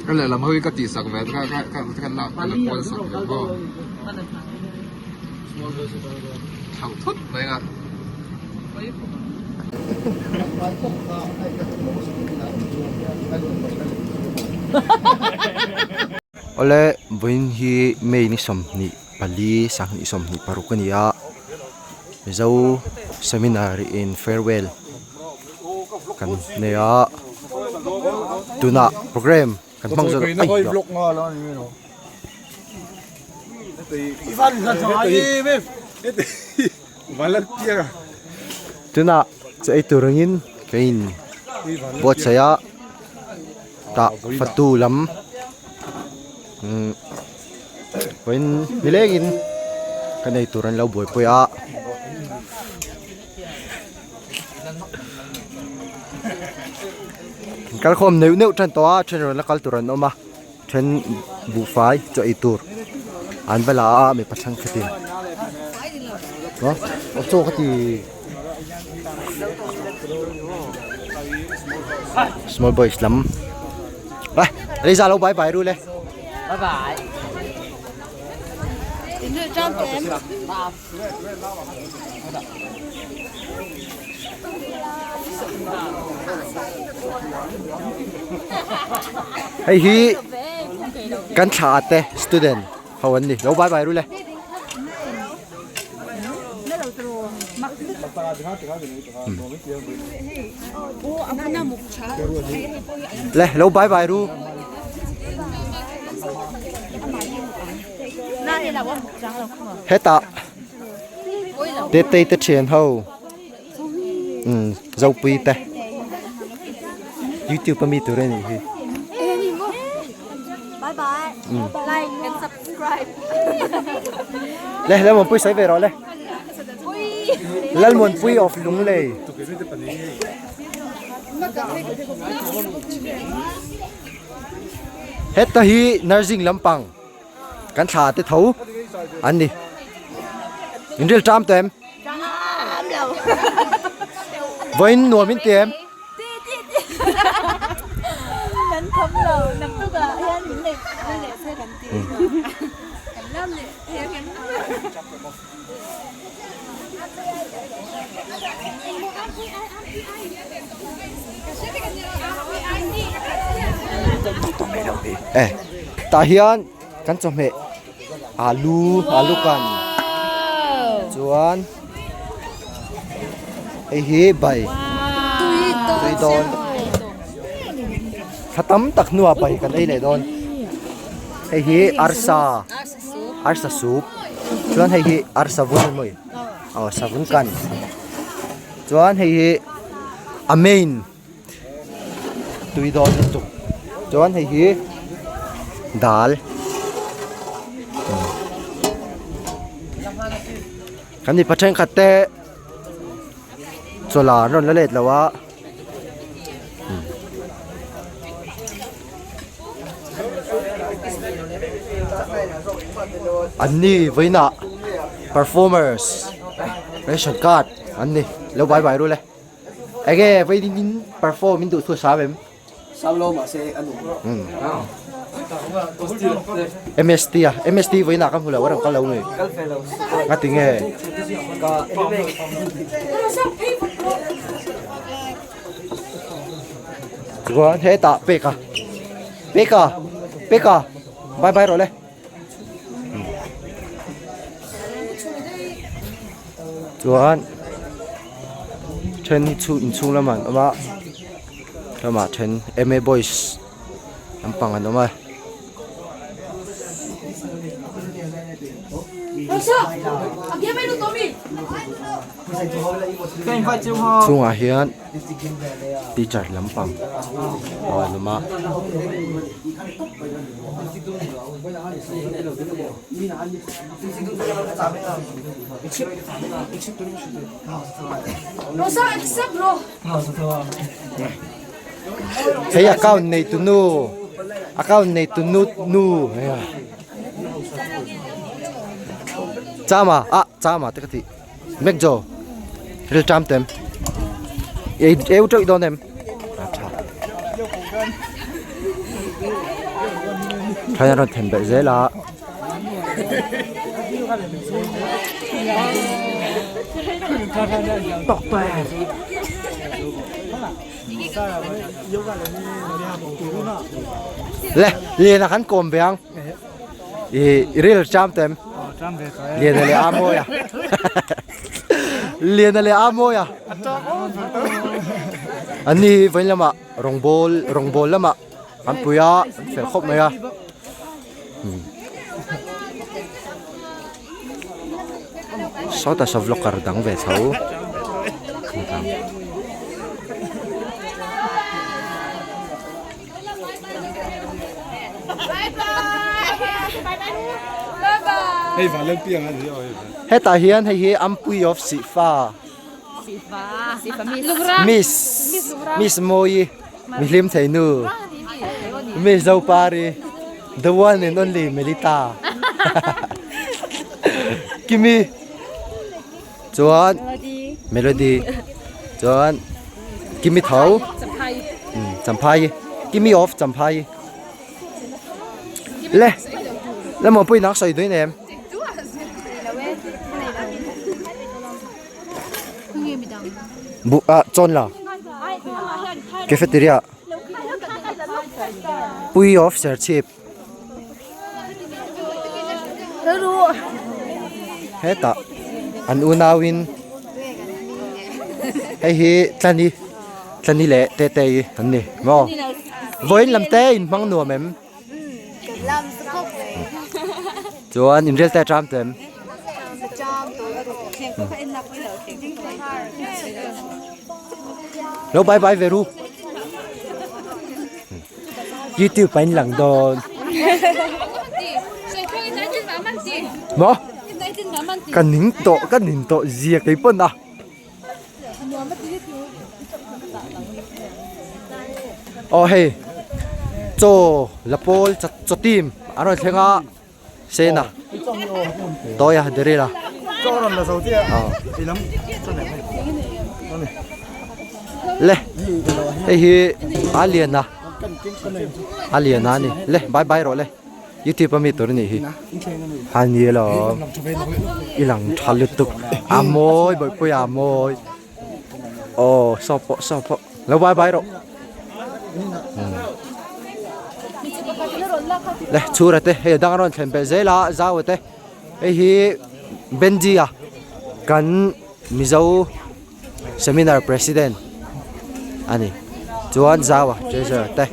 Ka lehlam ho hi ka tihsak ve ka ka ka ka la ka la kual sak ve maw thlauh thut mai a. Awle vawiin hi May ni 24 2026 a ni a Mizo seminar in farewell kan nei a tunah program kan hmang zawk a tunah chaw ei tur angin ka in buatsaih a tah fatu lam umm vawiin nilengin kan ei tur an lo buaipui a. Kal khawm neuh neuh tan tawh a then rawn la kal tur an awm a then buhfai chaw ei tur an va la a mipa thenkhatin aw chaw ka ti small boys lam Lisa lo bye bye ru le bye bye Hei hi kan thla te student ho an ni lo bye bye ru le. Le lo bye bye ru. Hetah Tetei te thian ho umm Zopui te youtube a mi tur a nih hi le Lalmuanpui sawi ve rawh le Lalmuanpui of Lunglei. Heta hi nursing lampang kan thla te tho an ni in ril ṭam tawh em vawiin nuam in ti em e tah hian kan chawhmeh alu alu kan chuan hei hi bai tui dawn thla tam tak hnuah bai kan ei leh dawn hei hi arsa arsa soup chuan hei hi arsa vun a ni aw savun kan chuan hei hi a main tui dawn lutuk chuan hei hi dal kan mipa thenkhat te chawlh an rawn la let lo a. An ni vawiinah performers ration card an ni lo bai bai ru le enge vawiin in perform in duh thu a sam em MST a MST vawiinah ka hmu lo a rawn kal lo nge ngati nge. Chuan hetah peka peka peka bye bye rawh le chuan then hi chu inchhung lamah an awm a. Lamah then M_A boys lampang an awm a. Chungah hian teacher lampang a awm a. Hei account nei tu nu account nei tu nu nu chama ah chama te ka tih Mekjo ril ṭam tem ei eu teuh dawn em a tha thain a rawn then belh zel a. Le lian a kan kawm ve ang i ril ṭam tem lian a leh a mawi a lian a leh a mawi a an ni hi vawiin lamah rawngbawl rawngbawl lamah an pui a an fel khawp mai a sawtah saw vlogger dang ve tho. Hetah hian hei hi Ampui of Sihfa Miss Miss Mawi Mihlim thei nu Miss Zopari The one and only Melita Kimi Chuan Melody chuan Kimi tho Champhai Kimi of Champhai le le maw pui nak sawi duin em bu ah chawn la cafeteria pui of Serchhip Hetah an unauin hei hi Tlani Tlani leh Tetei an ni maw vawiin lam te in hmang nuam em chuan inrel te a ṭam tawh em lo bye bye ve ru. YouTube ah in lang dawn maw ka ning tawh ka nin tawh zia kei pawn a aw hei chaw la pawl chaw team an rawn thleng a. Sena Tawia Derila Le hei hi a lian a a lian a ni le bye bye rawh le youtube a mi tur a nih hi a ni alawm i lang tha lutuk a mawi bawihpui a mawi aw saw pawh saw pawh lo bye bye rawh le chhura te hei a dang a rawn thlen belh zel a zau te hei hi Benji a kan Mizo seminar president a ni chuan zau a treasurer te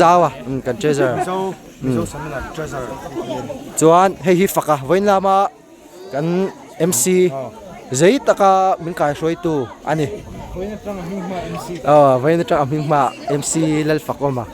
zau a kan treasurer chuan hei hi fak a vawiin lama. Kan MC zei taka min kaihruaitu a ni. Aw vawiin atang a hming hma MC Lalfakawma.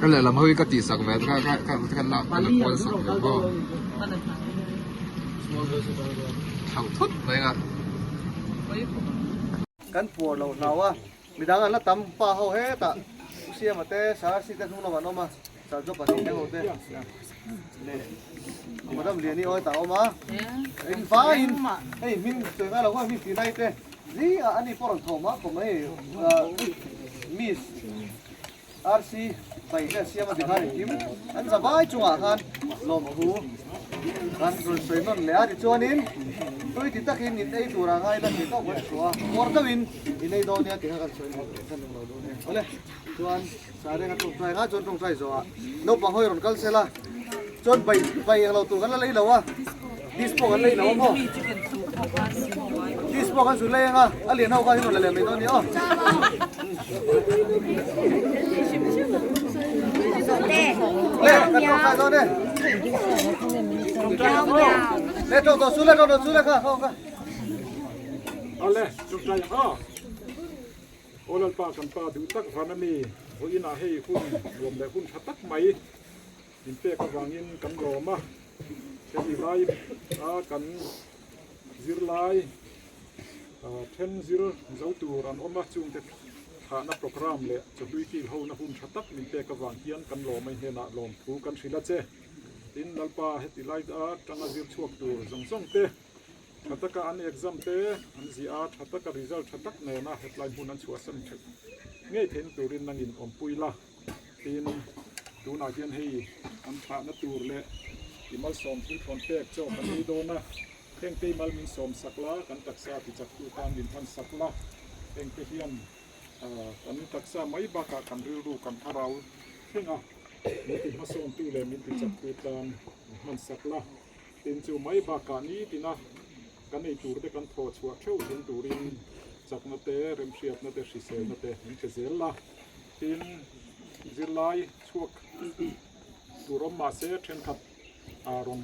Ka lehlam ho hi ka tihsak ve ka ka ka ka la ka la kual sak ve maw thau thut mai a. Kan puar lo hlau a. Midang an la tam pa ho hetah U Siama te Sir Sita hnung lamah an awm a, Sir Job pahnih te ho te leh Madam Liani aw hetah a awm a. Eng vaiin hei hming sawi ngai lo kha hming tih lai te zingah ani pawh rawn thawm a khawp mai Miss RC bai te a siam a ti khan engkim an za vai chungah khan lawmthu kan rawn sawi nawn leh a tichuanin tui ti takin in ei tura ngai la thei tawk kan chhuah a puar deuhin in ei dawn nia ti kha kan sawi nawn leh khan englo dawn e awle chuan Sarenga tawngtai nga chuan tawngtai zawhah naupang hawi rawn kal sela chuan bai bai englo tur kan la lei lo a dish pawh kan lei lo a maw dish pawh kan zun lei anga a lian ho kha hi rawn la leh mai dawn a ni aw. Le kan tawngtai dawn e le tawng tawh su le tawng tawh su le kha kha kha. Awle tawngtai ang aw. Aw Lalpa kan pa duh tak van ami vawiinah hei hun nuam leh hun tha tak mai min pek avangin kan lawm a, hemi lai a kan zirlai then zir zo tur an awm a, chungte thlahna programme leh chawhlui kil hona hun tha tak min pek avang hian kan lawm a, i hnenah lawmthu kan hrilh a che. Tin, Lalpa heti lai atanga zir chhuak tur zawng zawng te Tha taka an exam te an ziah a, tha taka result tha tak nena hetlai hmun an chhuahsan theih ngei theihna turin nangin awmpui la. Tin, tunah hian hei an thlahna tur leh i malsawm thil thawn pek chaw kan ei dawn a, hengte i mal min sawm sak la, kan taksa tichaktu tan min hman sak la, hengte hian kan taksa mai bakah kan rilru kan thlarau thleng a, min ti hmasawntu leh min tichaktu tan min hman sak la. Tin chu mai bakah nitina kan ei tur te kan thaw chhuah theuh thin turin chakna te, remhriatna te, hriselna te min pe zel la. Tin, zirlai chhuak tur awm mahse thenkhat rawn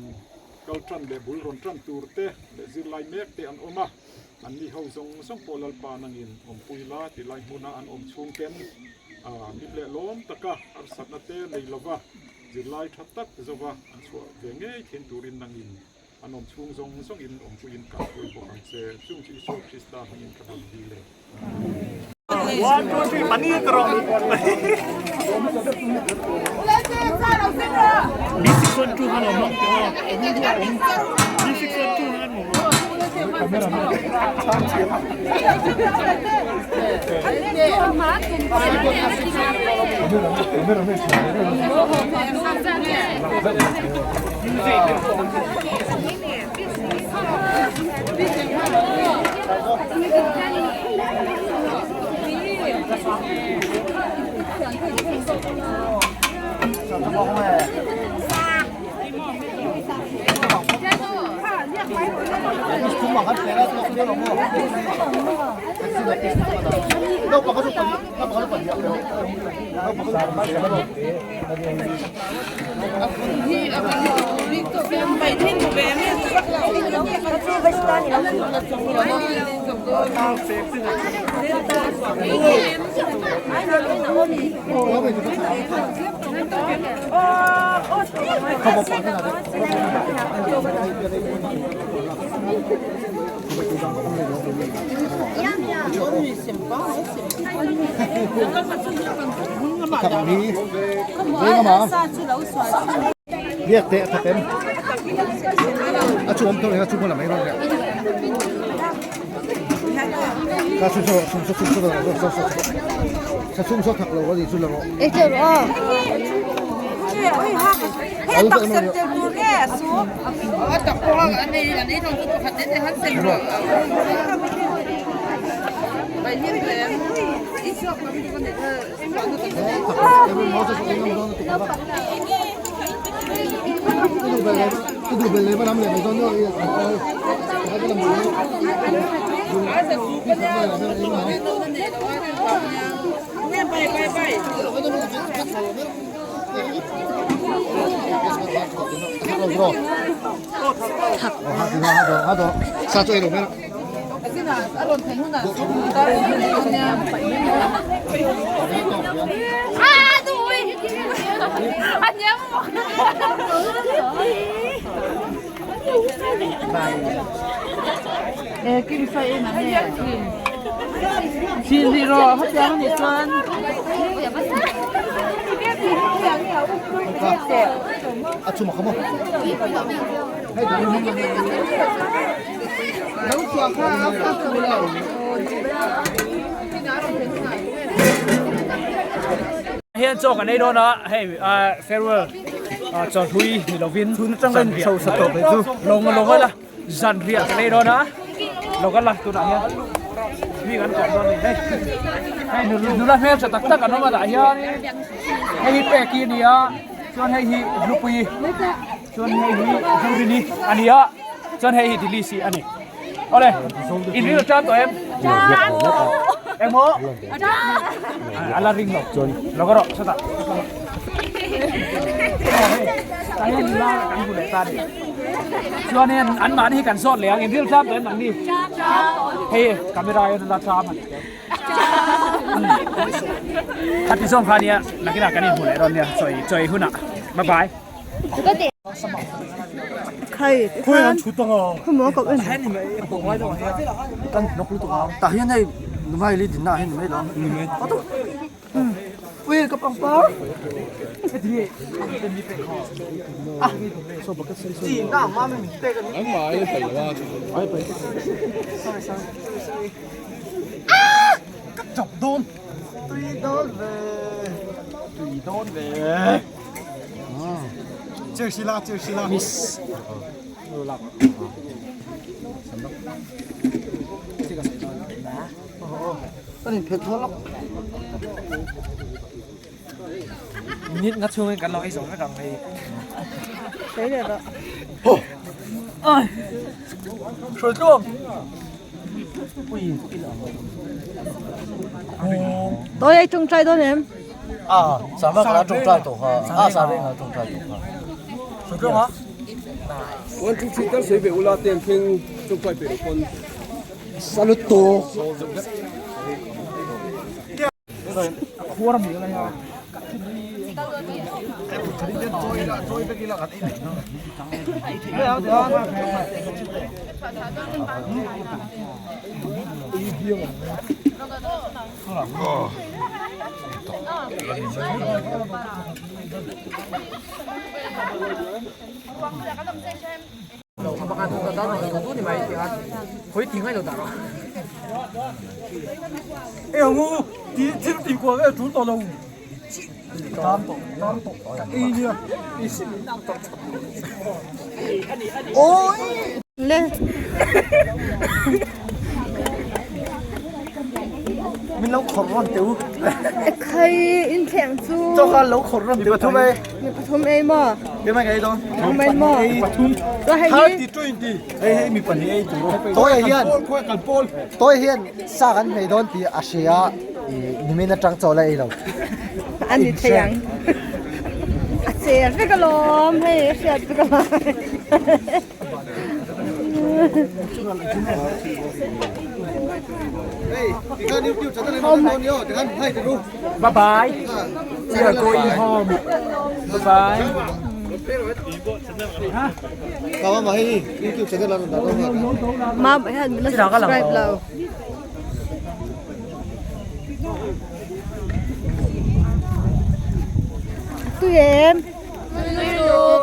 kal tan leh bul rawn tan tur te leh zirlai mek te an awm a, anni ho zawng zawng pawh Lalpa nangin awmpui la ti lai hmuna an awm chhung ten hlim leh lawm taka harsatna te nei lova Zirlai tha tak zova an chhuah ve ngei thin turin nangin an awm chhung zawng zawngin awmpuiin ka hruai bawk ang che. Chung chu Isua Krista hmingin ka rawn dil e. Biak teh a that em? A chu awm tawh reng a chu hmun lam ei rawn leh. Ka chhung saw chhung saw chhung saw saw saw saw chhung saw thak lo a ni chu la rawh. Ei teuh rawh aw. He tak sem tel tur nge a su? A tak pawh a nei an ei thang chu pakhat te te han sem rawh. Bai hlim hle. I chhuak tam tuk a ni kha chhuahna tak Thin rih rawh hetiang anih chuan. Hian chaw kan ei dawn a hei farewell chawhlui ni lovin zanriah lo lo la zanriah kan ei dawn a lo kal la tunah hian mi kan kawm dawn a ni hei hei nula hmel tha tak tak an awm a tah hianin hei hi peki a ni a chuan hei hi hlupui chuan hei hi zorini a ni a chuan hei hi dilisi a ni. Awle, in ring tan tawh em? Engmaw? A la ring lo. Lo ka rawh, sawtah. Tah hian nula kan hmu leh ta a ni. Chuanin anmahni hi kan zawt leh ang, in ril tan tawh em nangni? Hei camera hian a la tam a ni. Khati zawng kha ania, nakinah kan inhmu leh dawn nia, chawi chawi hunah. Bye bye. Khai khan khumaw ko en kan nok lutuk ang tah hian hei nungai li dinna ah hian ni mai lo ni mai ui ka pangpar ka chap dawn tui dawn ve tui dawn ve Miss. Minute nga chhungin kan lo ei zawh vek ang hei. Sei leh rawh. Ai. Hruai tluang. Tôi ei tawngtai dawn em? A sama kala tawngtai tawh kha a sa reng a tawngtai tawh kha. Hruai tluang a. 1 2 3 tal sei ve ula ten thleng tawngtai pe lo pawn. Salute to. Khuar mi lai a. Le. Min lo khawrh rawn teh u. Khai in thleng chu. Chaw kha lo khawrh rawn teh u. Pathum ei. Mi pathum ei maw? Kemai ka ei dawn. Kemai maw? Pathum. Hei hi. Hei hei mi pahnih ei tur. Tawi hian tawi hian sa kan hmei dawn tih a hria a ih nimin atang chaw la ei lo. A ni thei ang. A cher vek alawm hei a hriat vek alawm. Bye bye. We are going home. Bye bye. Mam hian min la subscribe lo. Tui em? Tui lutuk.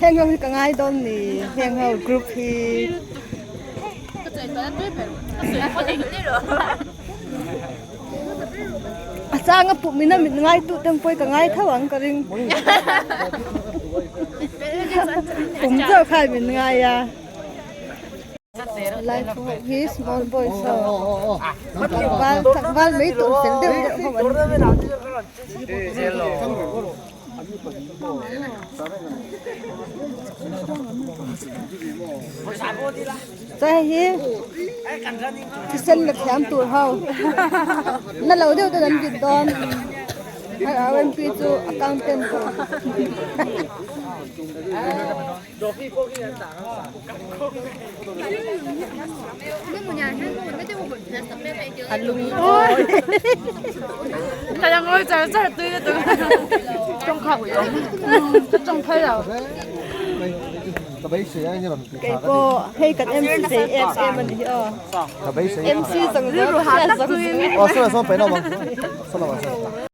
Heng ho hi ka ngai dawn ni heng ho group hi. A chang a puh min a mit ngai tu ten pawh hi ka ngai tho ang ka ring. Pum chauh khan min ngai a. Lai thu ho hi small boys ho tlangval tlangval mai tur fel deuh deuh ho an ni. Chuan hei hi thisen la thiam tur ho na lo deuh ten an vit dawn hei RMP chu accountant tur. Ka beisei a ni rawn ti Kei pawh hei kan MC zei em em a ni hi aw. Ka beisei. MC zawng zawng hriat zawng zawng. Aw saw lah sawn paih na awm ang. Saw lamah sawn.